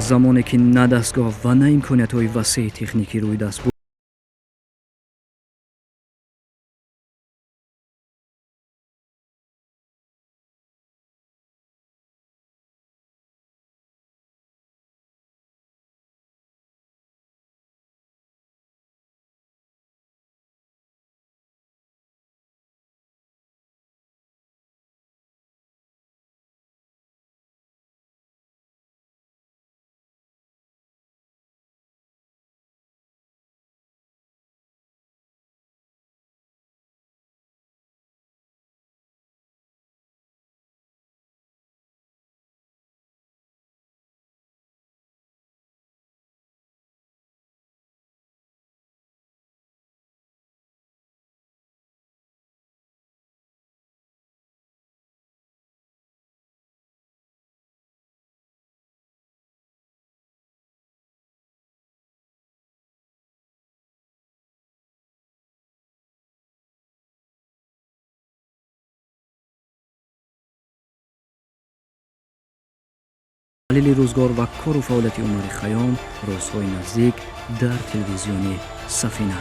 Замоне ки на дастгоҳ ва на имкониятҳои васеи техникӣ рӯи даст буд. Далели рӯзгор ва кору фаъолияти Умари Хайём рӯзҳои наздик дар телевизиони Сафина.